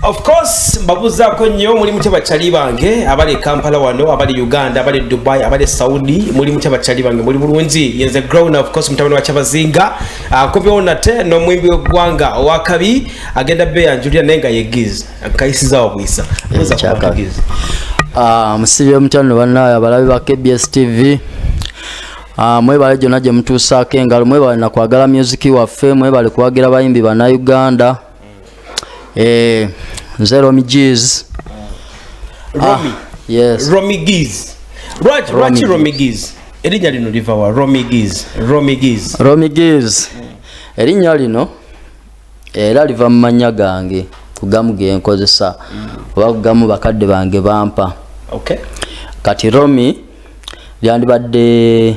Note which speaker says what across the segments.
Speaker 1: Of course, mbabuzaako nnyo. Muli mutya bakyali bange abali e Kampala wano, abali Uganda, abali Dubai, abali Saudi? Muli mutya bakyali bange? Muli bulungi? Yenze Grown, of course, mutabani wa Kyabazinga. Akubyewo nate n'omwimbi w'eggwanga owakabi agenda beyanjulira, naye nga ye Giz kayisizaawo bwisa. Buuza ku bantu, Giz.
Speaker 2: Ah, musibye mutano bannaye abalabi ba KBS TV. Ah, mwebale gyonna gye mutuusaako engalo, mwebale nakwagala music waffe, mwebale kuwagira bayimbi bannayuganda. Eh, nze Romy Giz.
Speaker 1: Romy?
Speaker 2: Yes.
Speaker 1: Romy Giz. Lwaki lwaki Romy Giz? Erinnya lino liva wa, Romy Giz, Romy Giz?
Speaker 2: Romy Giz, erinnya lino era liva mu mannya gange, kugamu genkozesa oba kugamu bakadde bange bampa. Kati Romy lyandibadde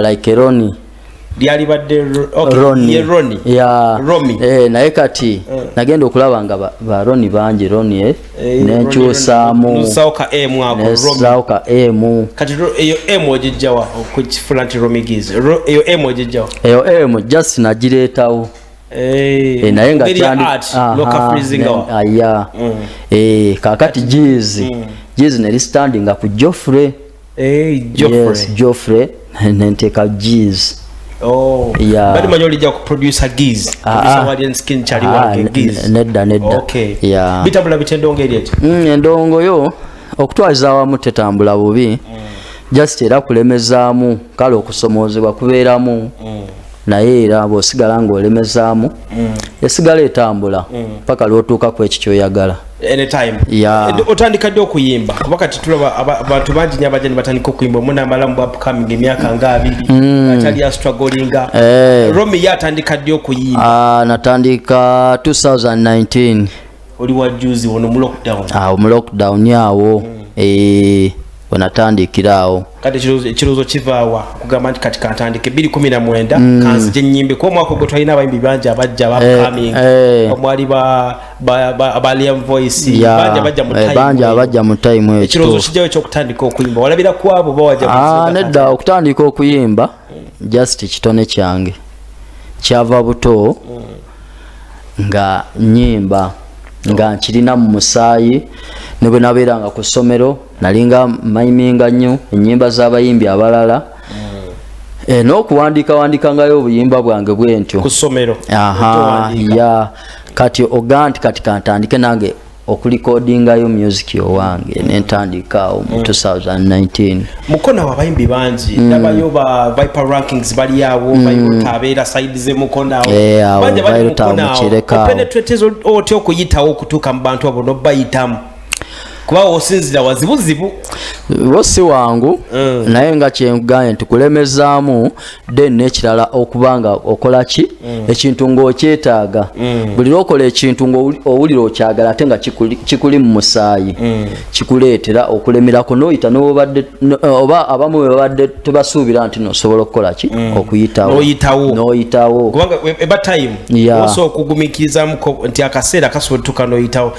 Speaker 2: like Roni.
Speaker 1: Lyalibadde okay,
Speaker 2: Roni.
Speaker 1: Ye Roni.
Speaker 2: Ya.
Speaker 1: Romy.
Speaker 2: Eh, naye kati nagenda okulaba nga ba Roni bangi, Roni, eh,
Speaker 1: Eh,
Speaker 2: nenkyusaamu.
Speaker 1: Nusaawo ka M ako, Romy.
Speaker 2: Nesaawo ka M.
Speaker 1: Kati eyo M ogijjawa okukifula nti Romy Giz? Eyo M ogijjawa?
Speaker 2: Eyo M just nagireetawo. Eh, naye nga
Speaker 1: ngeri ya art, noka freezing awa.
Speaker 2: Aya. Eh, kakati Giz, Giz ne standinga ku Joffrey.
Speaker 1: Eh, Joffrey.
Speaker 2: Yes, Joffrey, nenteeka Giz.
Speaker 1: Oh.
Speaker 2: Yeah.
Speaker 1: Bali manyi olijja ku producer Giz.
Speaker 2: Ah,
Speaker 1: Producer
Speaker 2: ah.
Speaker 1: wa Alien Skin chali
Speaker 2: Ah,
Speaker 1: wange Giz.
Speaker 2: Nedda, nedda.
Speaker 1: Okay.
Speaker 2: Yeah.
Speaker 1: Bitambula bitya endongo eri eti?
Speaker 2: Endongo yo okutwaliza awamu tetambula bubi, just era kulemezaamu, kale okusomoozebwa kubeeramu, naye era bw'osigala ng'olemezaamu esigala etambula paka lw'otuuka ku ekyo kyoyagala.
Speaker 1: Anytime.
Speaker 2: Yeah.
Speaker 1: Otandika ddi okuyimba? Kuba kati tulaba abantu bangi nnyo abajja ne batandika okuyimba, omu n'amala mu upcoming emyaka nga 20 akyali astrugglinga.
Speaker 2: Eh.
Speaker 1: Romy ye atandika ddi okuyimba?
Speaker 2: Ah, natandika 2019.
Speaker 1: Oli wa juzi wono mu lockdown?
Speaker 2: Awo mu lockdown awo, eh, wenatandikira awo.
Speaker 1: Kati ekirowoozo kivaawa kugamba nti kati kantandike 219, kanzije nnyimbe? Kuba omwaka ogwo twalina abayimbi bangi abajja aba upcoming, omwali ba Liam Voice, bangi abajja mu time
Speaker 2: bangi
Speaker 1: eyo.
Speaker 2: Abajja mu time eyo.
Speaker 1: Ekirowoozo
Speaker 2: kituufu.
Speaker 1: kijjayo ekyokutandika okuyimba, walabira ku abo bawajja?
Speaker 2: Ah, nedda, okutandika okuyimba just kitone kyange kyava buto nga nyimba, nga nkirina mu musaayi. Ne bwe nabeeranga ku ssomero nalinga mayiminga nnyo ennyimba z'abayimbi abalala. Eh, n'okuwandiika wandiikangayo obuyimba bwange bwe ntyo.
Speaker 1: Ku ssomero?
Speaker 2: Aha.
Speaker 1: Otowandiika.
Speaker 2: Ya, kati oga nti kati kantandike nange okulikodingayo music owange, nentandika awo mu 2019.
Speaker 1: Mukono awo abayimbi bangi ndabayo, ba Viper Rankings bali awo, Virota abeera side ze Mukono awo.
Speaker 2: Eh, awo,
Speaker 1: Bangi abali
Speaker 2: Virota awo
Speaker 1: Mukono awo.
Speaker 2: Mukireka awo.
Speaker 1: Openetrate otya okuyitawo okutuuka mu bantu abo nobayitamu? Kuba osinzira wazibuzibu.
Speaker 2: Bo si wangu, naye nga kyenkugambye nti kulemezaamu, then n'ekirala okuba nga okola ki ekintu ng'okyetaaga. Buli lwokola ekintu ng'owulira okyagala ate nga kikuli mu musaayi, kikuleetera okulemerako n'oyita n'obadde oba abamu bwe babadde tebasuubira nti nosobola okukola ki, okuyitawo.
Speaker 1: N'oyitawo.
Speaker 2: N'oyitawo.
Speaker 1: Kubanga eba time. Osobola okugumiikirizamuko nti akaseera kasobola otuuka n'oyitawo.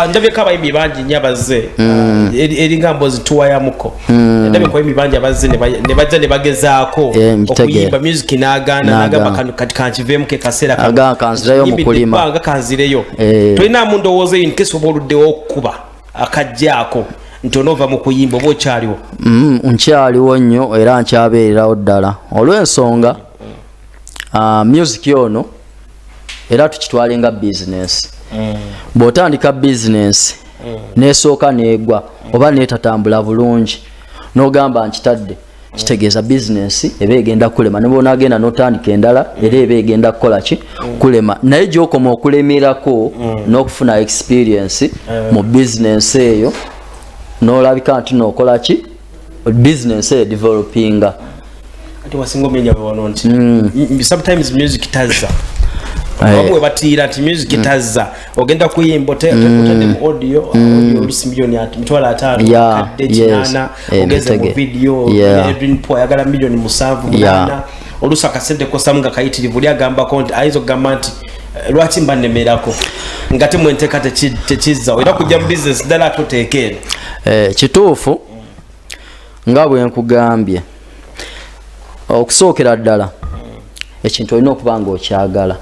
Speaker 1: Ndabyeko abayimbi bangi nnyo abazze. Ah, eringa mbozi tuwayamuko, ndabyeko abayimbi bangi abazze ne bajja ne bagezaako
Speaker 2: Eh, mbitegeera.
Speaker 1: okuyimba music n'agaana.
Speaker 2: N'agaana.
Speaker 1: N'agamba kano kati kankiveemu ke kaseera kano.
Speaker 2: Agamba kanzireyo mu
Speaker 1: Nyimbidde
Speaker 2: kulima.
Speaker 1: ebbanga, kanzireyo.
Speaker 2: Eh.
Speaker 1: Tolinamu ndowooza eyo nkesi oba oluddewo okukuba akajjaako nti onoova mu kuyimba oba okyaliwo?
Speaker 2: Nkyaliwo nnyo era nkyabeererawo ddala olw'ensonga music ono era tukitwale nga business. Bw'otandika business nesooka neegwa oba neetatambula bulungi n'ogamba nkitadde, kitegeeza business eba egenda kulema. Ne bw'onaagenda n'otandika endala era eba egenda kukola ki? Kulema. Naye gy'okoma okulemerako n'okufuna experience mu business eyo n'olabika nti nookola ki, business eyo developinga.
Speaker 1: Ati wasinga omenya wano nti sometimes music tazza. Abamu we batiira nti music tazza, ogenda kuyimba otadde mu audio, audio olusi miliyoni 500,000, kadde 800,
Speaker 2: Eh,
Speaker 1: ogenze mu
Speaker 2: mbitege.
Speaker 1: video, Edwin Paul ayagala miliyoni 7, 8. Olusi akasente kosamu nga kayitirivu, oli agambako nti ayinza okugamba nti eh, lwaki mba nnemerako nga temwenteeka tekizza era kujja mu business ddala ate oteeka eno.
Speaker 2: Eh, kituufu nga bwe nkugambye, okusookera ddala ekintu olina okuba nga okyagala.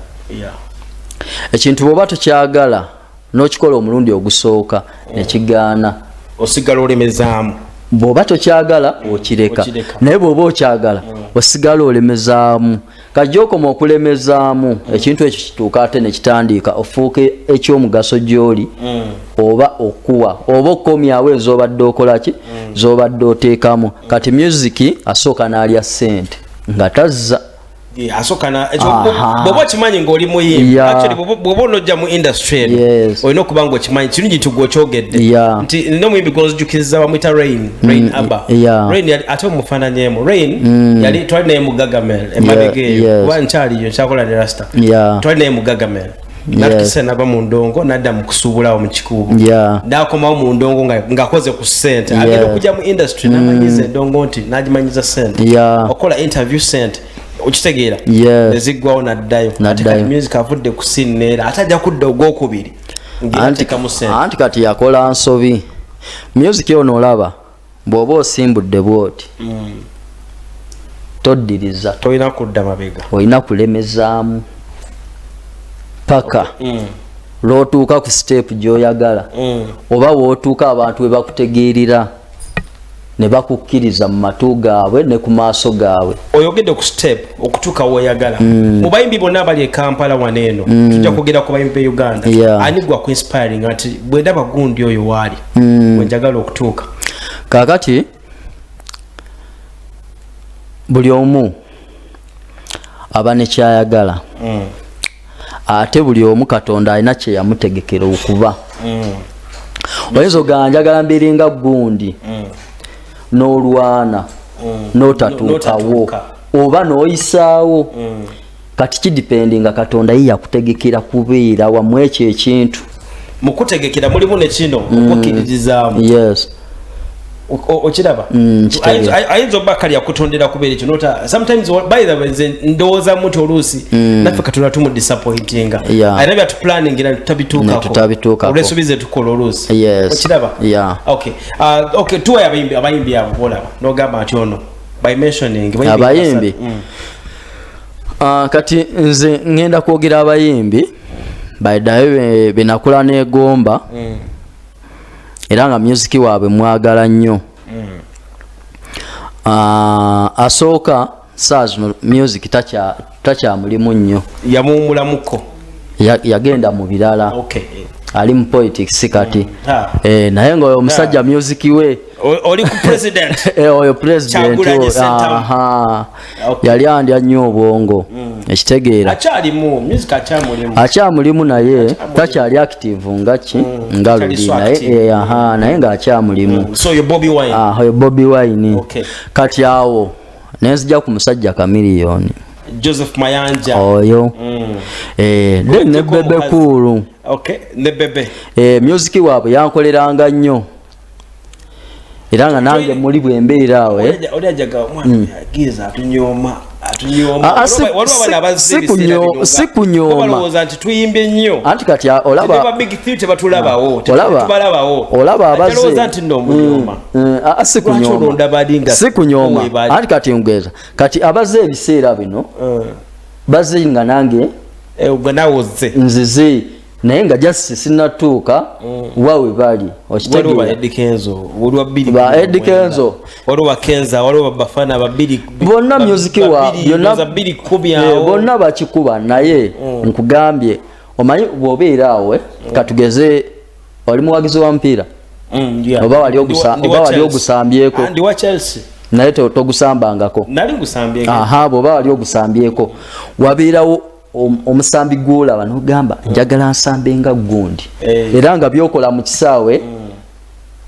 Speaker 2: Ekintu bw'oba tokyagala N'okikola omulundi ogusooka nekigaana,
Speaker 1: osigala olemezaamu.
Speaker 2: Bw'oba tokyagala, okireka.
Speaker 1: Okireka.
Speaker 2: Naye bw'oba okyagala, osigala olemezaamu. Kajja okoma okulemezaamu, ekintu ekyo kituuka ate nekitandika ofuuka ekyomugaso gy'oli, oba okuwa oba okukomyawo ezobadde okolaki, zobadde oteekamu. Kati music asooka n'alya ssente nga tazza.
Speaker 1: Asooka bw'oba okimanyi ng'oli muyimbi, actually bw'oba onojja mu industry eno, olina okuba nga okimanyi kirungi nti gwe okyogedde nti nina omuyimbi gwonzijukiriza, bamwita Rain, Rain Abba. Rain yali ate omufaananyeemu. Rain yali, twali naye mu Gagamel emabega eyo, kuba nkyaliyo, nkyakola ne Rasta. Twali naye mu Gagamel, natukisa nava mu ndongo nadda mu kusuubulawo mu Kikuubo, nakomawo mu ndongo ng'akoze ku ssente. Agenda okujja mu industry n'amanyiza endongo nti n'agimanyiza ssente, okola interview sente, okitegeera? Neziggwawo, naddayo. Ate
Speaker 2: Naddayo.
Speaker 1: kati music avudde ku scene, ate ajja kudda ogwokubiri ng'ateekamu ssente.
Speaker 2: Anti kati yakola nsobi. Music ono olaba bw'oba osimbudde bwoti, toddiriza.
Speaker 1: Tolina kudda mabega.
Speaker 2: Olina kulemezaamu paka lw'otuuka ku step gy'oyagala, oba w'otuuka abantu we bakutegeerera ne bakukkiriza mu matu gaabwe ne ku maaso gaabwe.
Speaker 1: Oyogedde ku step, okutuuka woyagala. Mu bayimbi bonna abali e Kampala wano eno, tujja kwogera ku bayimbi be Uganda, ani gwa ku inspiring nti bwe ndaba gundi oyo waali, bwe njagala okutuuka?
Speaker 2: Kaakati buli omu aba nekyayagala, ate buli omu Katonda alina kye yamutegekera okuba. Oyinza ogamba njagala mbiringa gundi, n'olwana n'otatuukawo,
Speaker 1: N'otatuuka.
Speaker 2: oba n'oyisaawo. Kati kidependinga Katonda ye yakutegekera kubeera wamu ekyo ekintu.
Speaker 1: Mu kutegekera mulimu ne kino okukkiririzaamu. Okiraba?
Speaker 2: Kitegeera.
Speaker 1: Ayinza obba kali akutondera kubeera ekyo nota sometimes. By the way, nze ndowoozamu nti oluusi naffe Katonda tumudisappointinga. Alina byatuplanningira tutabituukako.
Speaker 2: Ne tutabituukako.
Speaker 1: Olw'ensobi ze tukola oluusi. Okiraba?
Speaker 2: Yeah.
Speaker 1: Okay. Okay, tuwa abayimbi abo bolaba nogamba nti ono, by mentioning
Speaker 2: Abayimbi?
Speaker 1: basatu.
Speaker 2: Kati nze ngenda kwogera abayimbi baiddayo benakula negomba, era nga music waabwe mwagala nnyo. Asooka saa zino music takyamulimu nnyo.
Speaker 1: Yamuwumulamuko.
Speaker 2: Yagenda mu birala. Ali mu politics kati.
Speaker 1: Ha.
Speaker 2: Naye nga oyo omusajja music we
Speaker 1: Oli ku president.
Speaker 2: Oyo president.
Speaker 1: Kyagulanyi Ssentamu.
Speaker 2: Aha.
Speaker 1: Okay.
Speaker 2: Yali andya nnyo obwongo, ekitegeera?
Speaker 1: Akyalimu music, akyamulimu.
Speaker 2: Akyamulimu, naye takyali active nga ki, nga
Speaker 1: Takyali
Speaker 2: luli.
Speaker 1: so
Speaker 2: Naye
Speaker 1: active.
Speaker 2: aha, naye ng'akyamulimu.
Speaker 1: So yo Bobi Wine.
Speaker 2: Ah, oyo Bobi Wine. Kati awo nenzija ku musajja Chameleone.
Speaker 1: Joseph Mayanja.
Speaker 2: Oyo. Then ne
Speaker 1: Ojjeko
Speaker 2: Bebe
Speaker 1: omukazi.
Speaker 2: Cool.
Speaker 1: Okay, ne Bebe.
Speaker 2: Music waabwe yankoleranga nnyo, era nga nange muli bwe mbeera awo.
Speaker 1: Oli ajaga omwana agiza atunyooma, atunyooma.
Speaker 2: Ah, ah,
Speaker 1: Waliwo abaana abazze ebiseera bino
Speaker 2: si kunyooma.
Speaker 1: balowooza nti tuyimbye nnyo.
Speaker 2: Anti kati olaba
Speaker 1: olaba Big Three tebatulabawo.
Speaker 2: Olaba
Speaker 1: Tetubalabawo.
Speaker 2: olaba abazze
Speaker 1: Alowooza nti nno omunyooma.
Speaker 2: Ah, si
Speaker 1: Lwaki
Speaker 2: kunyooma.
Speaker 1: olonda bali nga
Speaker 2: Si kunyooma.
Speaker 1: we bali?
Speaker 2: Anti kati ngeza kati abazze ebiseera bino, bazze nga nange
Speaker 1: Gwe naawe ozze.
Speaker 2: Nzize, naye nga just sinatuuka wawe bali.
Speaker 1: Waliwo ba
Speaker 2: Okitegeera?
Speaker 1: Eddy Kenzo, waliwo bbiri
Speaker 2: Ba Eddy Kenzo.
Speaker 1: Waliwo ba Kenza, waliwo ba Bafana babiri.
Speaker 2: Bonna music wa byonna
Speaker 1: byonna 210 awo.
Speaker 2: Bonna bakikuba, naye nkugambye, omanyi bw'obeera awo, katugeze oli muwagizi wa mupiira,
Speaker 1: Yeah.
Speaker 2: oba wali
Speaker 1: Ndi wa
Speaker 2: oba wali
Speaker 1: Chelsea.
Speaker 2: ogusambyeko.
Speaker 1: Ah, ndi wa Chelsea.
Speaker 2: Naye togusambangako.
Speaker 1: Nali ngusambyeko.
Speaker 2: Aha, bw'oba wali ogusambyeko, wabeerawo omusambi gw'olaba n'ogamba njagala nsambe nga gundi, era nga byokola mu kisaawe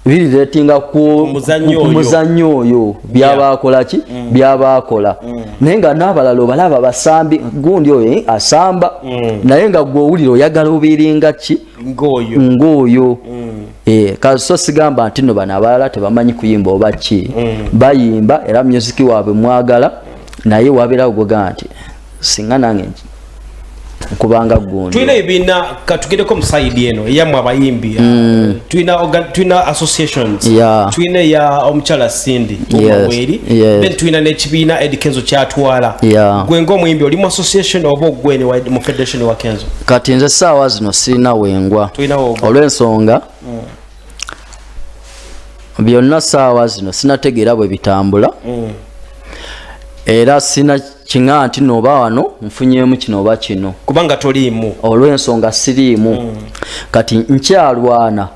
Speaker 2: biriretinga ku
Speaker 1: muzannyo
Speaker 2: ku
Speaker 1: oyo.
Speaker 2: muzannyo oyo byaba akola ki, byaba akola. Naye nga n'abalala obalaba basambi, gundi oyo asamba, naye nga gwe owulira oyagala obeerenga ki?
Speaker 1: Ng'oyo.
Speaker 2: Ng'oyo. Kaso sigamba nti no bano abalala tebamanyi kuyimba oba ki, bayimba era music waabwe mwagala, naye wabeerawo gwega nti singa nange Kubanga gundi
Speaker 1: Tulina ebibiina, katugendeko mu side eno eyammwe abayimbi. Tulina associations. Tulina eya omukyala Cindy Weri. Then tulina n'ekibiina Eddy Kenzo kyatwala. Gwe ng'omuyimbi oli mu association oba ogwene mu federation wa Kenzo?
Speaker 2: Kati nze saawa zino sirina wengwa.
Speaker 1: Tulina wogwa.
Speaker 2: Olw'ensonga byonna saawa zino sinategeera bwe bitambula, era sina kiŋa nti nooba wano nfunyemu kino oba kino.
Speaker 1: Kubanga toliimu.
Speaker 2: Olw'ensonga siriimu. Kati nkyalwana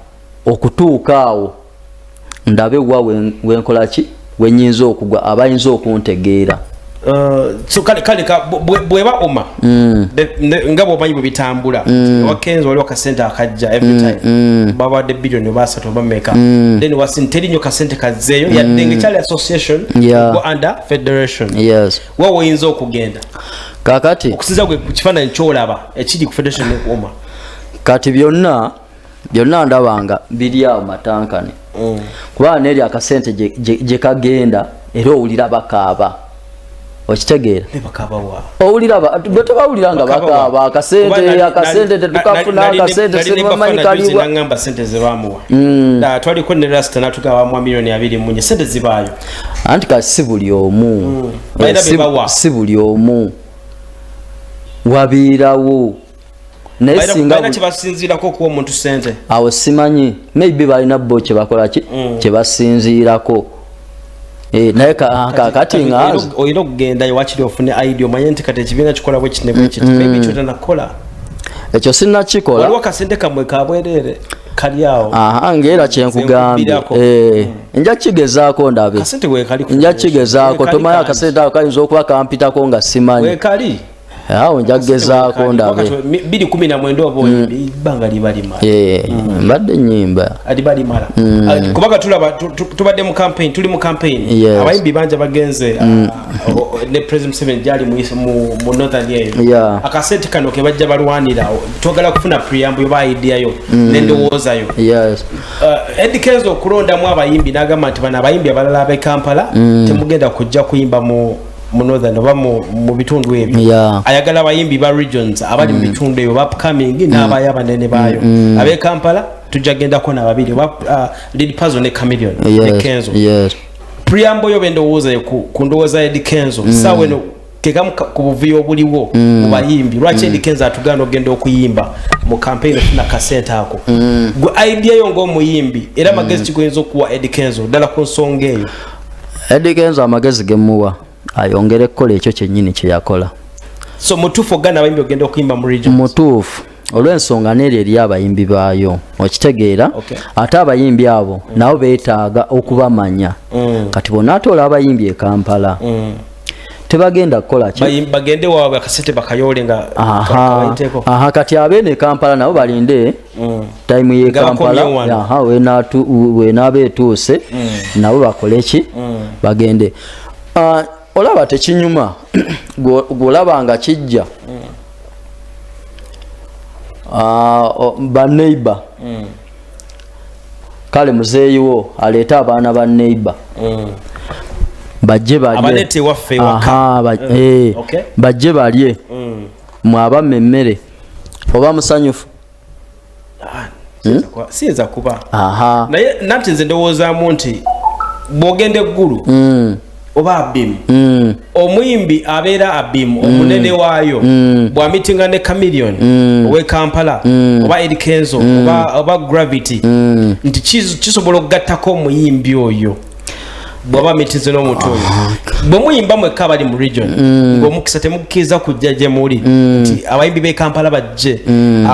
Speaker 2: okutuuka awo ndabe wa wenkola ki, wenyinza okugwa abayinza okuntegeera.
Speaker 1: So kale bweba oma nga bwomanyi bwe bitambula, owa Kenzo waliwo akasente akajja every time, babadde billion oba asatu oba meka. Then wasin teri nnyo kasente kazzeeyo, yadde nga ekyali association, go under federation. Wa woyinza okugenda?
Speaker 2: Kakati
Speaker 1: okusinza gwe ku kifaananyi kyolaba ekiri ku federation ne uma.
Speaker 2: Kati byonna byonna ndaba nga biri awo matankane, kubanga neri akasente gye kagenda, era owulira bakaaba, okitegeera?
Speaker 1: Ne bakabawa?
Speaker 2: Owulira bwe tebawulira nga bakaaba akasente, akasente tetukafuna, akasente sibamanyi kaliwa.
Speaker 1: Nangamba sente zebamuwa. Twaliko ne rasta natugaba bamuwa miliyoni 24, sente zibaayo.
Speaker 2: Anti kati si buli omu.
Speaker 1: Balina bebawa.
Speaker 2: Si buli omu wabiirawo, naye singa
Speaker 1: Balina kyebasinziirako okuwa omuntu sente.
Speaker 2: Awo simanyi, maybe balina bo kyebakola ki, kyebasinziirako. Naye kati nga nze
Speaker 1: Olina okugendayo wakiri ofune idea, omanye nti kati ekibiina kikola bwe kiti ne bwe kiti, maybe kyotanakola.
Speaker 2: Ekyo sinnakikola.
Speaker 1: Waliwo akasente kammwe kabwereere kali awo.
Speaker 2: Aha, ngaera kyenkugambye.
Speaker 1: Nze nkubirako.
Speaker 2: Nja kigezaako ndabe.
Speaker 1: Kasente weekali ku
Speaker 2: Nja
Speaker 1: federation.
Speaker 2: kigezaako.
Speaker 1: Weekali
Speaker 2: Tomanyi
Speaker 1: kandi.
Speaker 2: akasente ako kayinza okuba kampitako nga simanyi.
Speaker 1: Weekali.
Speaker 2: Awo nja kugezaako ndabe.
Speaker 1: 219 oba oyimbi ebbanga liba limala.
Speaker 2: Mbadde nyimba.
Speaker 1: Liba limala. Ah, kubanga tulaba tubadde mu campaign, tuli mu campaign. Abayimbi bangi abagenze, ne President Museveni gyali mu northern eyo. Akasente kano ke bajja balwanira, twagala kufuna preamble yoba idea yo n'endowooza yo. Eddy Kenzo okulondamu abayimbi n'agamba nti bano abayimbi abalala ab'e Kampala temugenda kujja kuyimba mu northern oba mu bitundu ebyo. Ayagala abayimbi ba regions abali mu bitundu ebyo ba upcoming n'abayo abanene baayo. Ab'e Kampala tujja gendako nababiri oba Lil Pazo ne Chameleon ne Kenzo. Preamble yo bendowooza yo ku ndowooza ya Eddy Kenzo saawa eno, kekamu ku buvuyo obuliwo mu bayimbi, lwaki Eddy Kenzo atugaana okugenda okuyimba mu campaign ofuna kasente ako? Gwe idea yo ng'omuyimbi, era amagezi kigoyinza okuwa Eddy Kenzo ddala ku nsonga eyo?
Speaker 2: Eddy Kenzo amagezi gemuwa, ayongere kukola ekyo kyennyini kye yakola.
Speaker 1: So mutuufu ogana abayimbi ogenda okuyimba mu regions?
Speaker 2: Mutuufu, olw'ensonga neeri eri abayimbi baayo, okitegeera?
Speaker 1: Okay.
Speaker 2: Ate abayimbi abo nabo beetaaga okubamanya. Kati bonaatoola abayimbi e Kampala, tebagenda kukola ki?
Speaker 1: Bagende waabwe akasente bakayole nga kabayiteko.
Speaker 2: Aha, kati abeene e Kampala nabo balinde time ye
Speaker 1: Nga
Speaker 2: Kampala
Speaker 1: bakomyewo wano.
Speaker 2: Aha, wenaaba etuuse nabo bakole ki? Bagende. Ah, olaba tekinyuma gwolaba nga kijja. Ah, ba neighbor, kale muzeeyiwo aleete abaana ba neighbor bajje balye.
Speaker 1: Abaleete ewaffe ewaka.
Speaker 2: Aha, bajje balye. Mwabamma emmere oba musanyufu?
Speaker 1: Ah, siyinza kuba.
Speaker 2: Aha.
Speaker 1: Naye nanti nze ndowoozaamu nti bw'ogenda eggulu oba abimu, omuyimbi abeera abimu omunene waayo bw'amitinga ne Chameleon ow'e Kampala oba Eddy Kenzo oba Gravity, nti kisobola okugattako omuyimbi oyo bw'aba amitinze n'omuntu oyo. Bwe muyimba mwekka abali mu region, ng'omukisa temukkiriza kujja gye muli, nti abayimbi b'e Kampala bajje,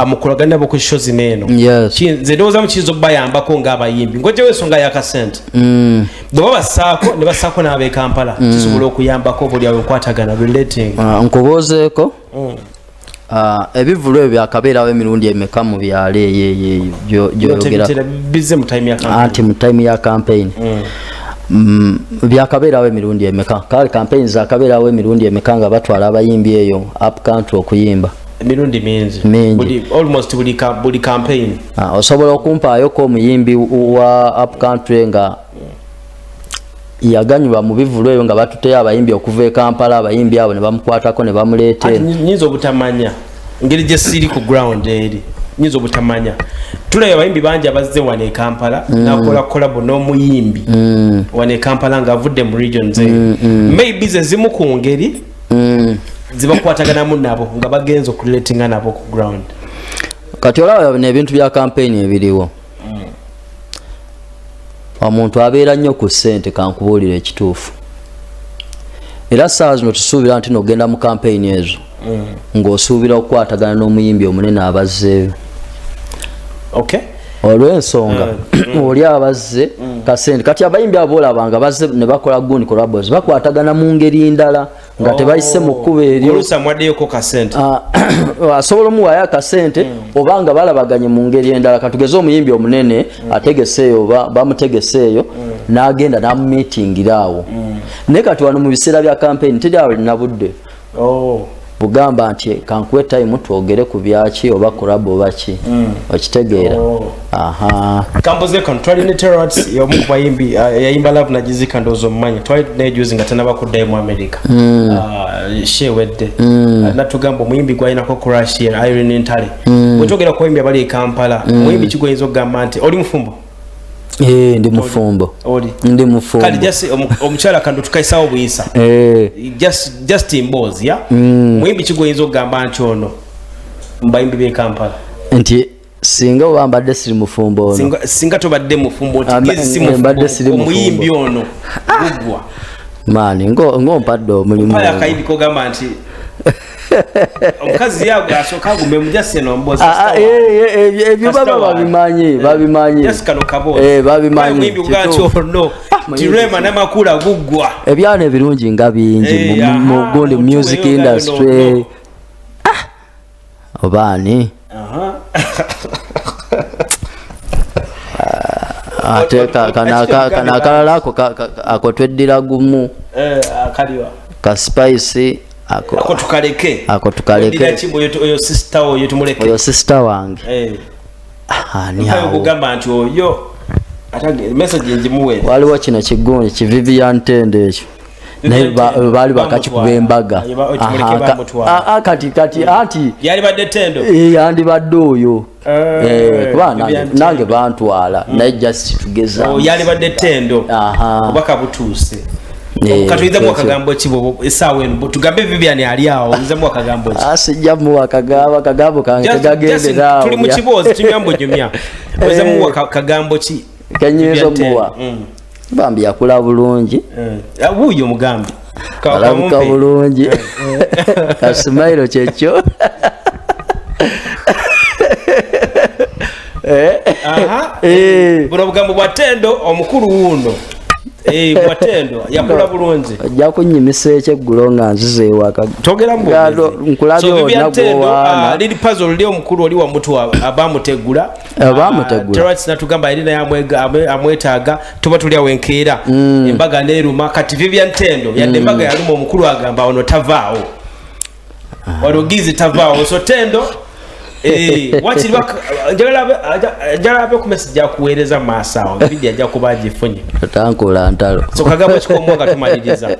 Speaker 1: mukolagane nabo ku show zino eno. Nze ndowoozamu kiyinza okubayambako ng'abayimbi ng'ojjawo ensonga y'akasente. Bwe babasaako ne basaako n'ab'e Kampala, kisobola okuyambako buli awo enkwatagana relating.
Speaker 2: Ah, nkubuuzeeko. Ah, ebivvulu ebyo byakabeerawo emirundi emeka mu byalo eyo eyo gyoyogera?
Speaker 1: Tebitera bizze mu time ya campaign.
Speaker 2: Anti mu time ya campaign. Byakabeerawo emirundi emeka? Kale campaign zakabeerawo emirundi emeka nga batwala abayimbi eyo up country okuyimba?
Speaker 1: Emirundi mingi.
Speaker 2: Mingi.
Speaker 1: Almost buli campaign.
Speaker 2: Ah, osobola okumpaayoko omuyimbi wa up country nga yaganyulwa mu bivvulu ebyo nga batuteyo abayimbi okuva e Kampala, abayimbi abo ne bamukwatako ne bamuleeta
Speaker 1: Ati
Speaker 2: eno?
Speaker 1: Nyinza obutamanya. Ngeri gye siri ku ground eri nyinza obutamanya. Tulaba abayimbi bangi abazze wano e Kampala nakola collabo n'omuyimbi wano e Kampala ng'avudde mu regions eyo. Maybe ze zimu ku ngeri zibakwataganamu nabo nga bagenza okurelatinga nabo ku ground.
Speaker 2: Kati olaba bino ebintu bya campaign ebiriwo, omuntu abeera nnyo ku ssente. Kankubuulira ekituufu, era saawa zino tusuubira nti nogenda mu campaign ezo ng'osuubira okukwatagana n'omuyimbi omunene abazzeeyo, olw'ensonga oli abazze kasente. Kati abayimbi abo olaba nga bazze ne bakola gundi collabos, bakwatagana mu ngeri ndala nga tebayise mu kkubo eryo.
Speaker 1: Oluusi amwaddeyoko kasente.
Speaker 2: Ah, asobola omuwaayo akasente oba nga balabaganye mu ngeri endala. Katugeze omuyimbi omunene ategeseeyo oba bamutegeseeyo, n'agenda n'amumiitingira awo. Naye kati wano mu biseera bya campaign teri alina budde bugamba nti kankuwe time twogere ku byaki oba collabo oba ki, okitegeera? Aha.
Speaker 1: Kambuze kano, twali ne Terats, omu ku bayimbi yayimba Love Nagizika, ndowooza omumanyi. Twali naye juzi nga tanaba kuddayo mu America. Shewedde natugamba omuyimbi gwalinako crush ye Irene Ntale. Bwetwogera ku bayimbi abali e Kampala, omuyimbi ki gwoyinza okugamba nti oli mufumbo?
Speaker 2: Eh, ndi mufumbo.
Speaker 1: Oli?
Speaker 2: Ndi mufumbo.
Speaker 1: Kale just omukyala kano tukayisawo buyisa. Just emboozi ya muyimbi ki gwoyinza okugamba nti ono mu bayimbi b'e Kampala?
Speaker 2: Nti singa oba mbadde siri mufumbo ono?
Speaker 1: Singa tobadde mufumbo nti
Speaker 2: Ah,
Speaker 1: Gezi si
Speaker 2: mbadde siri
Speaker 1: mufumbo,
Speaker 2: mufumbo.
Speaker 1: omuyimbi ono gugwa.
Speaker 2: Maani ng'ompadde omulimu.
Speaker 1: Pale akayimbi kogamba nti omukazi yago asooka agume mujasi eno mboozi.
Speaker 2: Ah, ah, ebyo baba babimanyi, babimanyi.
Speaker 1: Just kano kaboozi.
Speaker 2: Babimanyi.
Speaker 1: Omuyimbi ogamba nti
Speaker 2: Kituufu.
Speaker 1: ono
Speaker 2: Muyimbi
Speaker 1: tirema n'amakula guggwa.
Speaker 2: Ebyana ebirungi nga bingi mu gundi
Speaker 1: omuntu
Speaker 2: music
Speaker 1: weyo
Speaker 2: industry.
Speaker 1: no.
Speaker 2: Obaani? Ate kano akalala ako ako tweddira gumu.
Speaker 1: Akaliwa?
Speaker 2: Ka Spice ako.
Speaker 1: Ako tukaleke.
Speaker 2: Ako tukaleke.
Speaker 1: Oddira ki oyo sister oyo tumuleke?
Speaker 2: Oyo sister wange. Ani
Speaker 1: Mpayo
Speaker 2: awo?
Speaker 1: Kugamba nti oyo ate message ngimuweere.
Speaker 2: Waliwo kino kigundi ki Vivian Tende ekyo, naye
Speaker 1: Tendo,
Speaker 2: baali bakakikuba
Speaker 1: bamutwala.
Speaker 2: embaga.
Speaker 1: Kimuleke.
Speaker 2: Aha,
Speaker 1: Bamutwala.
Speaker 2: kati anti
Speaker 1: Yalibadde Tendo.
Speaker 2: Yandibadde oyo. Kuba
Speaker 1: Vivian
Speaker 2: nange
Speaker 1: Tendo.
Speaker 2: bantwala, naye just tugeza.
Speaker 1: Oh, yalibadde Tendo. Obaka butuuse. Katuyinzamu akagambo ki essaawa eno? Tugambe Vivian ali awo, oyinzamu akagambo ki?
Speaker 2: Ah, sijja muwa kagambo, akagambo kange tegagendera awo.
Speaker 1: Tuli mu kiboozi, tunywa mbunyumya. Oyinza muwa kagambo ki?
Speaker 2: Kenyinza
Speaker 1: Vivian Tendo.
Speaker 2: omuwa, bambi yakula bulungi.
Speaker 1: Ah, wuuyo mugambi.
Speaker 2: Alabika
Speaker 1: Kamumpe.
Speaker 2: bulungi, kasimairo kyekyo.
Speaker 1: Aha. Buno obugambo bwa Tendo omukulu wuuno. Bwa Tendo yakula bulungi.
Speaker 2: Ojja kunnyimisa ekyeggulo nga nzize ewaka.
Speaker 1: Twogera mu bwogezi.
Speaker 2: Nkulabye
Speaker 1: So, Vivian
Speaker 2: olina
Speaker 1: Tendo,
Speaker 2: gwowaana.
Speaker 1: Lil Puzzle oli omukulu oli wamutu abamutegula.
Speaker 2: Bamutegula.
Speaker 1: Terats natugamba yali naye amwetaaga, tuba tuli awo enkeera embaga neeruma. Kati Vivian Tendo yadde embaga yaluma, omukulu agamba ono tavaawo wano, Gizi tavaawo. So Tendo, wakiri njagala abe ku message akuweereza mu maaso awo, video ajja kuba agifunye.
Speaker 2: Totankola ntalo.
Speaker 1: So kagambo kikomu nga tumaliriza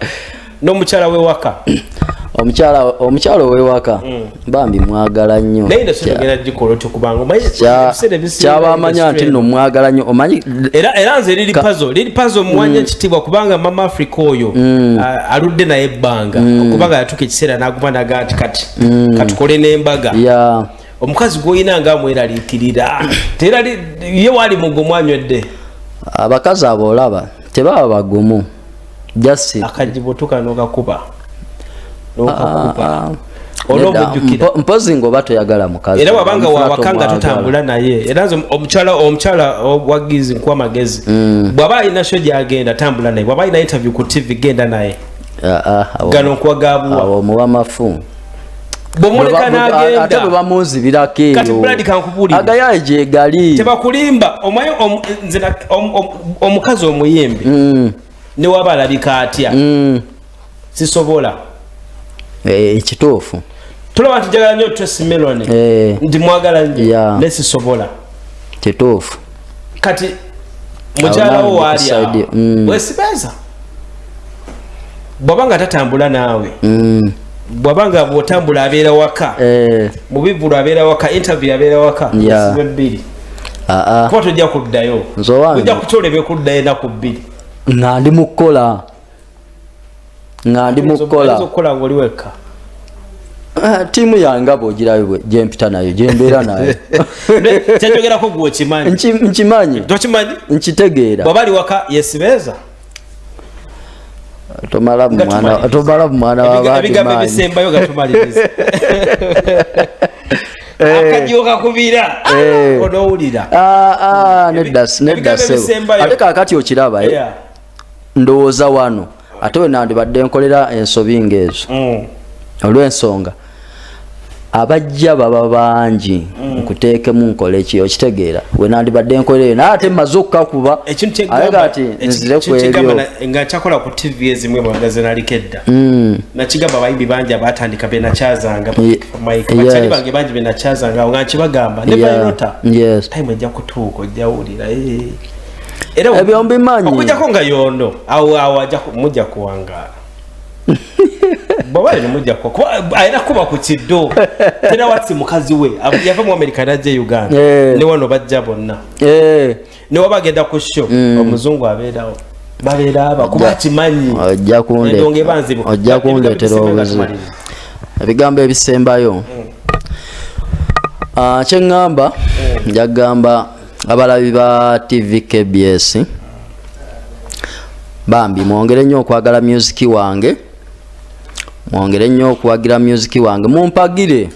Speaker 1: n'omukyala w'ewaka?
Speaker 2: Omukyala ow'ewaka bambi mwagala nnyo.
Speaker 1: Naye industry ogenda gikola otyo? Kubanga omanyi ebiseera ebisinga
Speaker 2: Kyabamanya nti
Speaker 1: industry
Speaker 2: nno mwagala nnyo, omanyi.
Speaker 1: Era nze Lil Pazo, Lil Pazo muwanya ekitiibwa kubanga Mama Africa oyo aludde naye ebbanga, kubanga yatuuka ekiseera n'aguma naga nti kati katukole n'embaga. Omukazi gw'olina nga amweraliikirira terali ye waali mugumu anywedde?
Speaker 2: Abakazi abo olaba tebaba bagumu, just
Speaker 1: Akajibu otuuka n'ogakuba n'okakuba.
Speaker 2: Nedda,
Speaker 1: Olw'obujjukira.
Speaker 2: Mpozi ng'oba toyagala mukazi.
Speaker 1: Era wabanga
Speaker 2: Omufuna
Speaker 1: wawaka nga
Speaker 2: tomwagala.
Speaker 1: totambula naye. Era nze omukyala wa Gizi nkuwa amagezi, bw'aba alina show gyagenda, tambula naye. Bw'aba alina interview ku TV, genda naye. Gano nkuwa gabuwa.
Speaker 2: Awo omuwa mafu.
Speaker 1: Bw'omuleka
Speaker 2: Ate bwe
Speaker 1: n'agenda
Speaker 2: bamunzibirako eyo.
Speaker 1: Kati Brad, kankubuulire.
Speaker 2: Agayaye gye gali.
Speaker 1: Tebakulimba. Omanyi nze omukazi omuyimbi ne waba alabika atya, sisobola.
Speaker 2: Ekituufu.
Speaker 1: Tulaba nti njagala nnyo Tracy Melon, nti mwagala nnyo, ne sisobola.
Speaker 2: Kituufu.
Speaker 1: Kati mukyala wo
Speaker 2: Awo
Speaker 1: waali
Speaker 2: nange
Speaker 1: awo
Speaker 2: ku side,
Speaker 1: wesibeeza bw'aba nga tatambula naawe. Bw'abanga bw'otambula abeera waka, mu bivvulu abeera waka, interview abeera waka, esibe 2.
Speaker 2: Aa.
Speaker 1: Kuba tojja kuddayo.
Speaker 2: Nze owange.
Speaker 1: Ojja kukyolebe kuddayo enaku 2.
Speaker 2: Nga ndi mu kukola, nga ndi mu kukola.
Speaker 1: Oyinza okukola ng'oli wekka.
Speaker 2: Ttiimu yange nga bw'ogirayo gye mpita nayo, gye mbeera nayo.
Speaker 1: Kyenjogerako gwe okimanyi.
Speaker 2: Nkimanyi.
Speaker 1: Tokimanyi?
Speaker 2: Nkitegeera.
Speaker 1: Bw'aba ali waka yesibeeza.
Speaker 2: Tomala
Speaker 1: Nga
Speaker 2: mwana,
Speaker 1: tumaliriza.
Speaker 2: tomala mwana w'abandi
Speaker 1: Ebigambo
Speaker 2: maanyi.
Speaker 1: ebisembayo nga tumaliriza. Akajiwo kakubira. Onoowulira.
Speaker 2: Ah, ah, nedda, nedda
Speaker 1: Ebigambo
Speaker 2: ssebo.
Speaker 1: ebisembayo.
Speaker 2: Ate kaakati okiraba, ndowooza wano ate we nandibadde nkolera ensobi ng'ezo. Olw'ensonga abajja baba bangi, nkuteekemu nkole ki, okitegeera, we nandibadde nkolera naye ate mmaze okukakuba.
Speaker 1: Ekintu
Speaker 2: Ate kati nzire ku
Speaker 1: kyegamba
Speaker 2: ebyo.
Speaker 1: Nga nkyakola ku TV ezimu emabega naliko edda, nakigamba abayimbi bangi abatandika benakyazanga, Mike, bakyali bange bangi benakyazanga awo nga nkibagamba ne bairota time ejja kutuuka ojjawulira, eh. Era
Speaker 2: Ebyo mbimanyi.
Speaker 1: Okujjako nga yono awo awo ajja mujja kuwangaala bw'aba yino mujja kuba alina kuba ku kiddo tera watsi mukazi we yava mu America n'ajja e Uganda. Ne wano bajja bonna. Ne waba agenda ku show, omuzungu abeerawo, babeera aba kuba akimanyi. Endongo eba nzibu.
Speaker 2: Ojja
Speaker 1: Ebigambo
Speaker 2: kundeetera
Speaker 1: ebisembayo nga
Speaker 2: obuzibu.
Speaker 1: tumaliriza.
Speaker 2: Ebigambo ebisembayo, kyeŋŋamba, njagamba abalabi ba TV KBS, bambi mwongere nnyo okwagala music wange, mwongere nnyo okuwagira music wange, mumpagire.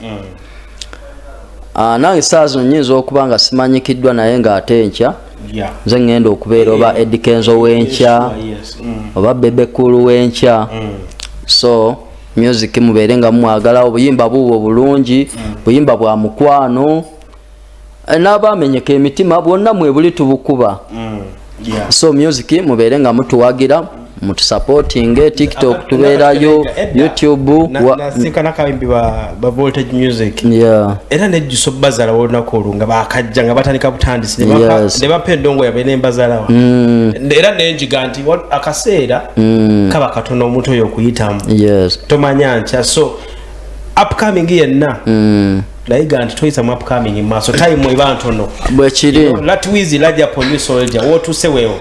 Speaker 2: Nange saa zino nyinza okuba nga simanyikiddwa, naye ng'ate enkya nze ŋŋenda okubeera oba Eddy Kenzo w'enkya oba Bebe Cool w'enkya. So music mubeere nga mumwagala, obuyimba buubwo bulungi, buyimba bwa mukwano. N'abamenyeka emitima bwonna mwebuli tubukuba. So music mubeere nga mutuwagira, mutusupportinge, TikTok tubeerayo, YouTube
Speaker 1: Nasinkana akayimbi ba Voltage Music. Era nejjusa obbazalawo olunaku olwo nga bakajja nga batandika butandisi ne ne bampa endongo yabwe nembazalawo. Era nenjiga nti akaseera kaba katono omuntu oyo okuyitamu. Tomanya nkya, so upcoming yenna nayiga nti toyisa mu upcoming mu maaso, time eba ntono.
Speaker 2: Bwekiri.
Speaker 1: Latwizi lajja police soldier wotuuse weewo.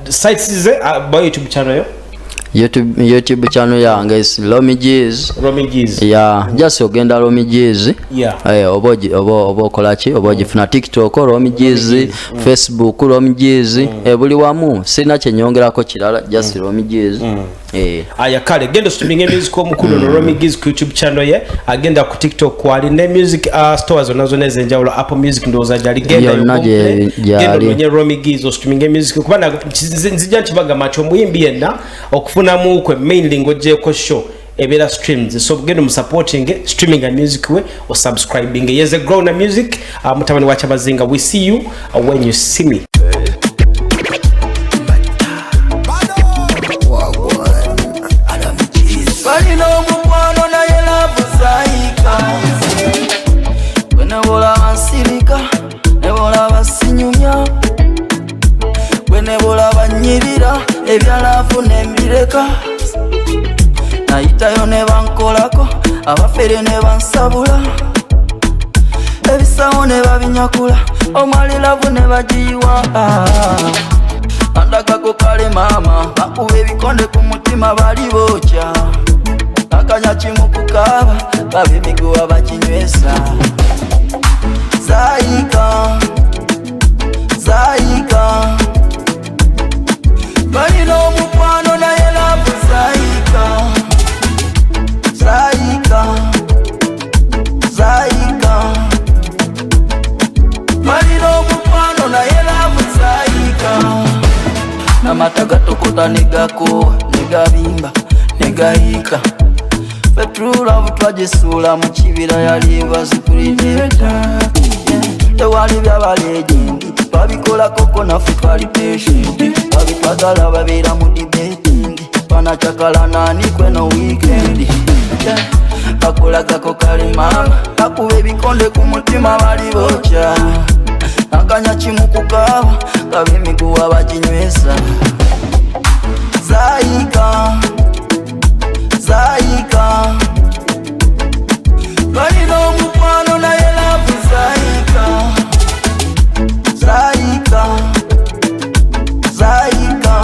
Speaker 1: Sites ze, ba YouTube channel yo?
Speaker 2: YouTube channel yange is Romy G's.
Speaker 1: Romy G's.
Speaker 2: Yeah, just ogenda Romy G's. Oba okola ki, oba ogifuna TikTok Romy G's, Facebook Romy G's, buli wamu sirina kyenyongerako kirala, just Romy G's.
Speaker 1: Aya kale genda streaming music omukulu no Romy G's ku YouTube channel ye, agenda ku TikTok kwali ne music stores zonna zonna ez'enjawulo, Apple Music ndowooza gyali, genda
Speaker 2: Yonna
Speaker 1: genda
Speaker 2: gyali.
Speaker 1: ononye Romy G's o streaming music kuba nzija nkibagamba nti omuyimbi yenna okufunamu kwe mainly ng'ogyeko show ebeera streams, so genda omusupporting streaming music we o subscribing. Yeze grown music, mutabani wa Kyabazinga. We see you when you see me.
Speaker 3: Balina omukwano naye love zaayika, gwe ne bolaba nsirika, ne bolaba sinyumya, gwe ne bolaba nnyirira, ebya love ne mbireka, nayitayo ne bankolako, abafere ne bansabula, ebisawo ne babinyakula, omwali love ne bagiyiwa. Andagako kale maama bakuba ebikonde ku mutima, bali bookya akanya kimu kukaaba, baba emiguwa bakinywesa. Zaayika, zaayika, balina omukwano naye love zaayika, zaayika, zaayika, balina omukwano naye love zaayika, n'amata gatokota ne gakowa ne gabimba ne gayiika, petulaavu twagisuula mu kibira, yali bazikulieta, tewali byaba legend, twabikolakoko naffe twali patient, babitwagala babeera mu debating, banacakala nani kweno weekend. Yeah. Bakolagako kale mama bakuba ebikonde ku mutima, bali bokya akanya kimu kukaaba, kaba emiguwa baginywesa. Zaayika. Zayika. Balina omukwano naye love zayika. Zayika, zayika.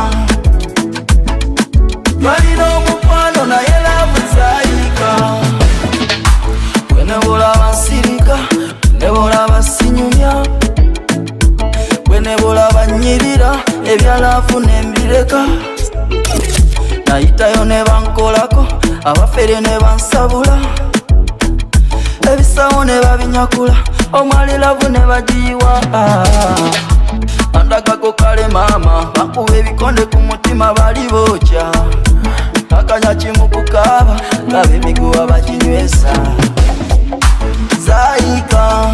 Speaker 3: Balina omukwano naye love zayika. Gwe ne bulaba nsirika, ne bulaba sinyumya, gwe ne bulaba nnyirira, ebya love nembireka. Nayitayo ne bankolako, abafere ne bansabula, ebisawo ne babinyakula, omwali love ne bagiyiwa. Andagako kale maama, bakuba ebikonde ku mutima, bali bookya akanya kimu kukaaba, ngaba emiguwa baginywesa. Zayika.